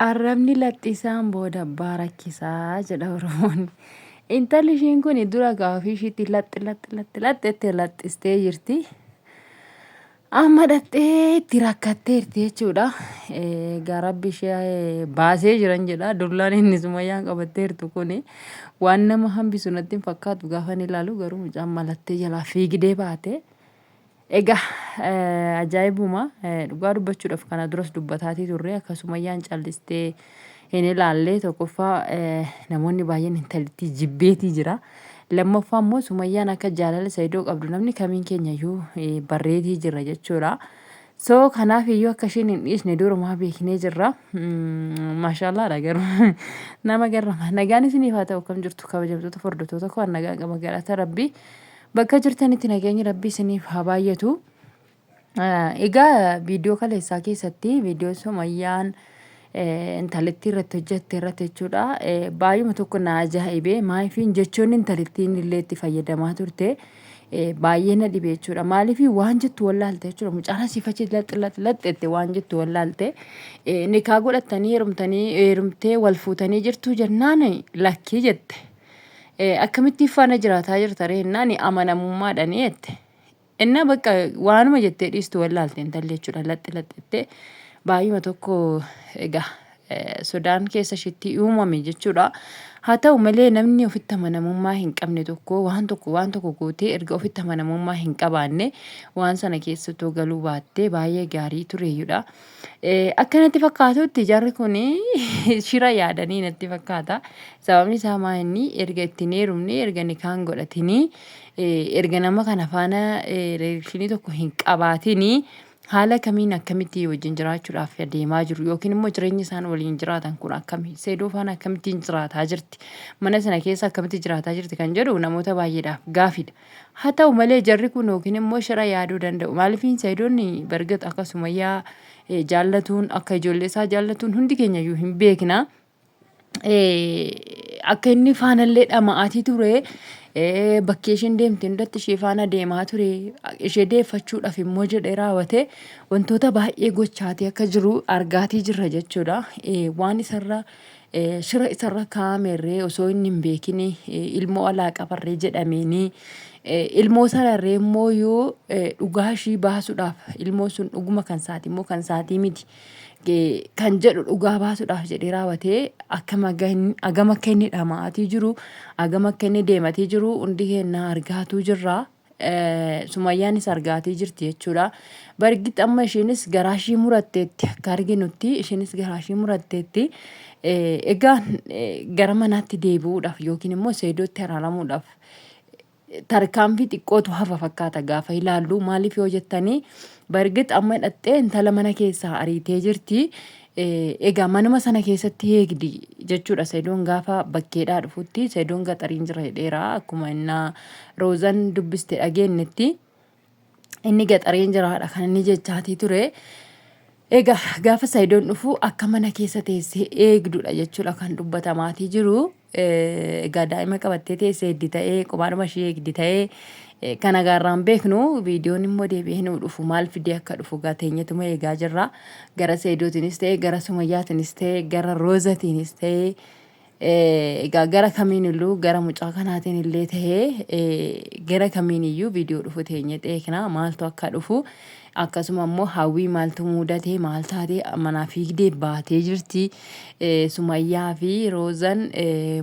Arrabni laxxisaan booda abbaa rakkisaa jedha Oromoon. Intalli ishiin kun dura gaafii ishiitti laxxi laxxi laxxi laxxettee laxxistee jirti. Amma dhaxxee itti rakkatteerti jechuudha. Egaa rabbi ishee baasee jiran jedha. Dullaan inni sumayyaan qabatteertu kun waan nama hambisu natti hin fakkaatu gaafa inni ilaalu garuu mucaan malattee jalaa fiigdee baate. Egaa ajaa'ibuma dhugaa dubbachuudhaaf kana duras dubbataatii turre akka sumayyaan callistee hin ilaalle tokkoffaa namoonni baay'een intalittii jibbeetii jira. Lammaffaa immoo sumayyaan akka jaalala Saidoo qabdu namni kamiin keenya iyyuu barreetii jirra jechuudha. So kanaaf iyyuu akka isheen hin dhiisne durumaa beeknee jirra. Maashaallaadha garuu nama garrama. Nagaan isiniif haa ta'u akkam jirtu kabajamtoota hordoftoota koo nagaan qaba galata rabbii. Bakka jirtanitti nageenyi rabbii isiniif haa baay'atu. Egaa viidiyoo kaleessaa keessatti viidiyoo Sumayyaan intalittii irratti hojjette irratti jechuudha. Baay'uma tokko na ajaa'ibe maaliif jechoonni intalittiin illee itti fayyadamaa turte baay'ee na dhibe jechuudha. Maaliif waan jettu wallaalte jechuudha. Mucaan asii fachi laxi laxi laxxette waan jettu wallaalte. Nikaa godhattanii heerumtanii heerumtee wal fuutanii jirtu jennaan lakkii jette. Akkamittiin faana jiraataa jirta ree jennaan amanamummaadhani jette. Innaa bakka waanuma jettee dhiistu wallaalte intalli jechuudha laxxi laxxettee baay'uma tokko egaa sodaan keessa ishiitti uumame jechuudha. Haa ta'u malee namni ofitti amanamummaa hin qabne tokko waan tokko waan tokko gootee erga ofitti amanamummaa hin qabaanne waan sana keessa otoo galuu baattee baay'ee gaarii tureeyyudha. Akka natti fakkaatutti jarri kun shira yaadanii natti fakkaata. Sababni isaa maa inni erga itti hin heerumne erga nikaan godhatinii erga nama kana faana rileeshinii tokko hin qabaatinii haala kamiin akkamitti wajjin jiraachuudhaaf adeemaa jiru yookiin immoo jireenyi isaan waliin jiraatan kun akkami seedoo faana akkamittiin jiraataa jirti mana sana keessa akkamitti jiraataa jirti kan jedhu namoota baay'eedhaaf gaafiidha. Haa ta'u malee jarri kun yookiin immoo shira yaaduu danda'u. Maaliif Sayidoonni bargat akka Sumayyaa jaallatuun akka ijoollee isaa jaallatuun hundi keenya iyyuu hin beekna. Akka inni faanallee dhama'aatii ture bakkee isheen deemte hundatti ishee faana deemaa ture ishee deeffachuudhaaf immoo jedhee raawwate wantoota baay'ee gochaatii akka jiru argaatii jirra jechuudha. Waan isarra shira isarra kaa'amerree osoo inni hin beekin ilmoo alaa qabarree jedhameenii ilmoo sanarree immoo yoo dhugaa ishii baasuudhaaf ilmoo sun dhuguma kan isaatii immoo kan isaatii miti. Kan jedhu dhugaa baasuudhaaf jedhee raawwatee akkam hagam akka inni dhama'aatii jiru hagam akka inni deematii jiru hundi keenya argaatuu jirra. Sumayyaanis argaatii jirti jechuudha. Bargit amma isheenis garaa ishii muratteetti akka arginutti isheenis garaa ishii muratteetti. Egaa gara manaatti deebi'uudhaaf yookiin immoo Seedootti araaramuudhaaf tarkaanfii xiqqootu hafa fakkaata gaafa ilaallu maaliif yoo jettanii bargit amma hidhattee intala mana keessaa ariitee jirti. Egaa manuma sana keessatti eegdi jechuudha Sayidoon gaafa bakkeedhaa dhufutti Sayidoon gaxariin jira jedheera akkuma innaa Roozan dubbiste dhageenyetti. Inni gaxareen jiraadha kan inni jechaatii ture. Egaa gaafa Sayidoon dhufu akka mana keessa teessee eegdudha jechuudha kan dubbatamaatii jiru. Egaa daa'ima qabattee teessee eegdi ta'ee kophaadhuma ishee eegdi ta'ee kana gaarraan beeknu viidiyoon immoo deebi'ee nu dhufu maal fidee akka dhufu gaa teenyetuma eegaa jirra. Gara Sayidootiinis ta'ee gara Sumayyaatiinis ta'ee gara Roozatiinis ta'ee Egaa gara kamiin illuu gara mucaa kanaatiin illee ta'ee gara kamiin iyyuu viidiyoo dhufu teenyee eegna maaltu akka dhufu akkasuma immoo hawwii maaltu muudate maal taate manaa fiigdee baatee jirti Sumayyaa fi Roozan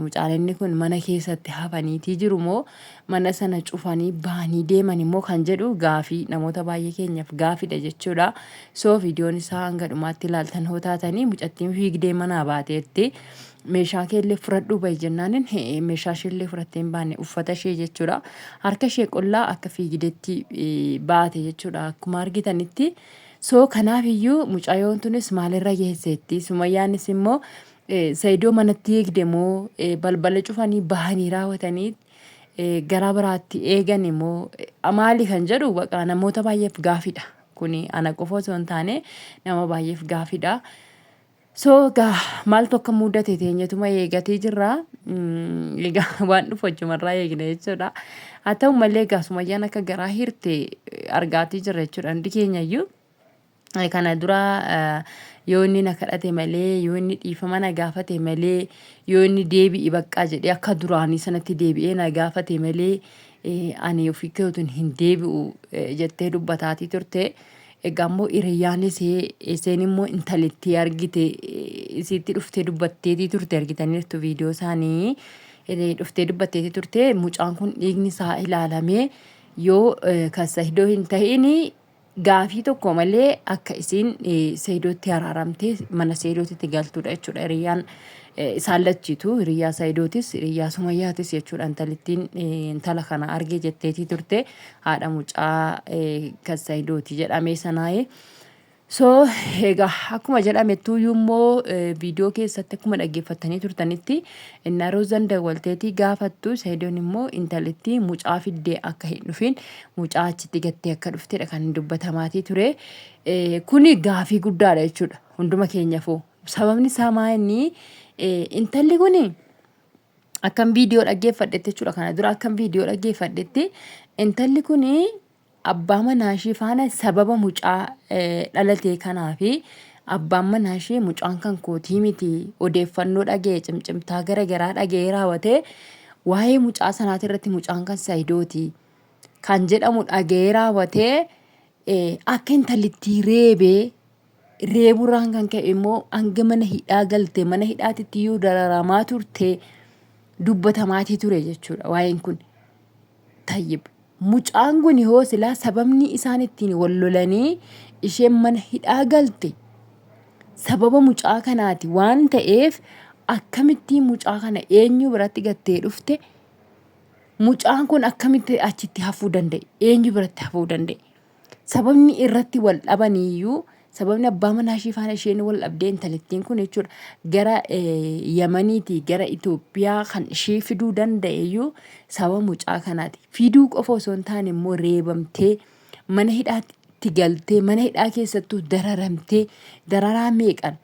mucaan inni kun mana keessatti hafaniitii jiru moo mana sana cufanii bahanii deeman immoo kan jedhu gaafii namoota baay'ee keenyaaf gaafidha jechuudha. So viidiyoon isaa hanga dhumaatti ilaaltan hoo taatanii mucattiin fiigdee manaa baateetti. Meeshaa kee illee fudhadhuu bahi jennaanin meeshaa ishee illee fudhattee hin baane uffata ishee jechuudha. Harka ishee qullaa akka fiigdetti baate jechuudha akkuma argitanitti. So kanaaf iyyuu mucayoon tunis maalirra geesseetti Sumayyaanis immoo Sayidoo manatti eegde moo balbala cufanii bahanii raawwatanii gara biraatti eegan immoo maali kan jedhu baqa namoota baay'eef gaafidha. Kuni ana qofa osoo hin taane nama baay'eef gaafidha. So egaa maaltu akka mudate teenyetuma eegatee jirra. Egaa waan dhufu achumarraa eegna jechuudha. Haa ta'u malee egaa Sumayyaan akka garaa hirte argaatii jirra jechuudha hundi keenya iyyuu. Kana dura yoo inni na kadhate malee, yoo inni dhiifama na gaafate malee, yoo inni deebi'i baqqaa jedhee akka duraanii sanatti deebi'ee na gaafate malee ani ofii kootiin hin deebi'u jettee dubbataatii turte. Egaa immoo hiriyyaan isee isheen immoo intalittii argite isiitti dhuftee dubbatteetii turte argitaniirtu viidiyoo isaanii dhuftee dubbatteetii turte mucaan kun dhiigni isaa ilaalamee yoo kan Sahidoo hin ta'in gaafii tokko malee akka isiin Sahidootti araaramtee mana Sahidootitti galtuudha jechuudha. Hiriyyaan isaan lachiitu hiriyyaa Sahidootis hiriyyaa Sumayyaatis jechuudha. Intalittiin intala kana argee jetteetii turte haadha mucaa kan Sahidooti jedhamee sanaa'ee. So egaa akkuma jedhamettuuyyuu immoo viidiyoo keessatti akkuma dhaggeeffattanii turtanitti innaa Roozan dawwalteetii gaafattu Sayidoon immoo intalittii mucaa fiddee akka hin dhufin mucaa achitti gattee akka dhuftedha kan dubbatamaatii ture. Kuni gaafii guddaadha jechuudha hunduma keenyafuu. Sababni isaa maa inni intalli kuni akkan viidiyoo dhaggeeffadhetti jechuudha kana dura akkan viidiyoo dhaggeeffadhetti intalli kuni abbaa manaa ishee faana sababa mucaa dhalatee kanaa fi abbaan manaa ishee mucaan kan kootii miti odeeffannoo dhaga'e cimcimtaa gara garaa dhaga'ee raawwatee waa'ee mucaa sanaati irratti mucaan kan Sayidooti kan jedhamu dhaga'ee raawwatee akka intalittii reebee reeburraan kan ka'e immoo hanga mana hidhaa galte mana hidhaatitti iyyuu dararamaa turte dubbatamaatii ture jechuudha waa'een kun. Tayyib. Mucaan kuni hoo silaa sababni isaan ittiin wal lolanii isheen mana hidhaa galte sababa mucaa kanaati waan ta'eef akkamittiin mucaa kana eenyu biratti gattee dhufte mucaan kun akkamitti achitti hafuu danda'e eenyu biratti hafuu danda'e Sababni irratti wal dhabaniyyuu sababni abbaa manaa ishii faana isheen wal dhabdee intalittiin kun jechuudha gara Yamaniitii gara Itoophiyaa kan ishee fiduu danda'eyyuu sababa mucaa kanaati. Fiduu qofa osoo hin taane immoo reebamtee mana hidhaatti galtee mana hidhaa keessattuu dararamtee dararaa meeqan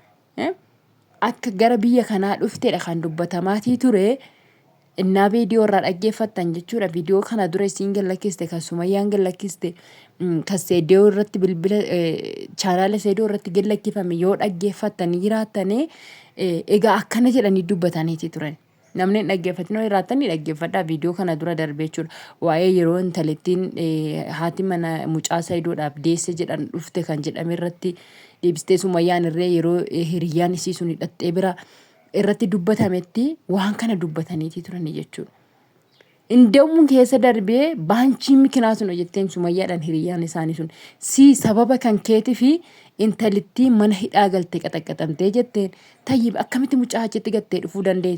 akka gara biyya kanaa dhuftedha kan dubbatamaatii ture. Innaa viidiyoo irraa dhaggeeffattan jechuudha. Viidiyoo kana dura isiin gad lakkiste kan Sumayyaan gad lakkiste kan Seediyoo irratti bilbila chaanaala Seediyoo irratti gad lakkifame yoo dhaggeeffattanii jiraattanii egaa akkana jedhanii dubbataniiti turan. Namni hin dhaggeeffatin yoo jiraattan ni dhaggeeffadhaa viidiyoo kana dura darbe jechuudha. Waa'ee yeroo intalittiin haati mana mucaa Sayidoodhaaf deesse jedhan dhufte kan jedhame irratti deebistee Sumayyaan irree yeroo hiriyyaan isii sun hidhattee bira irratti dubbatametti waan kana dubbataniitii turanii jechuudha. Indawmuun keessa darbee baanchii mikinaa sun jetteen sumayyaadhaan hiriyyaan isaanii sun si sababa kan keetii fi intalittii mana hidhaa galtee qaxaqqaxamtee jetteen tayyib akkamitti mucaa achitti gattee dhufuu dandeenya.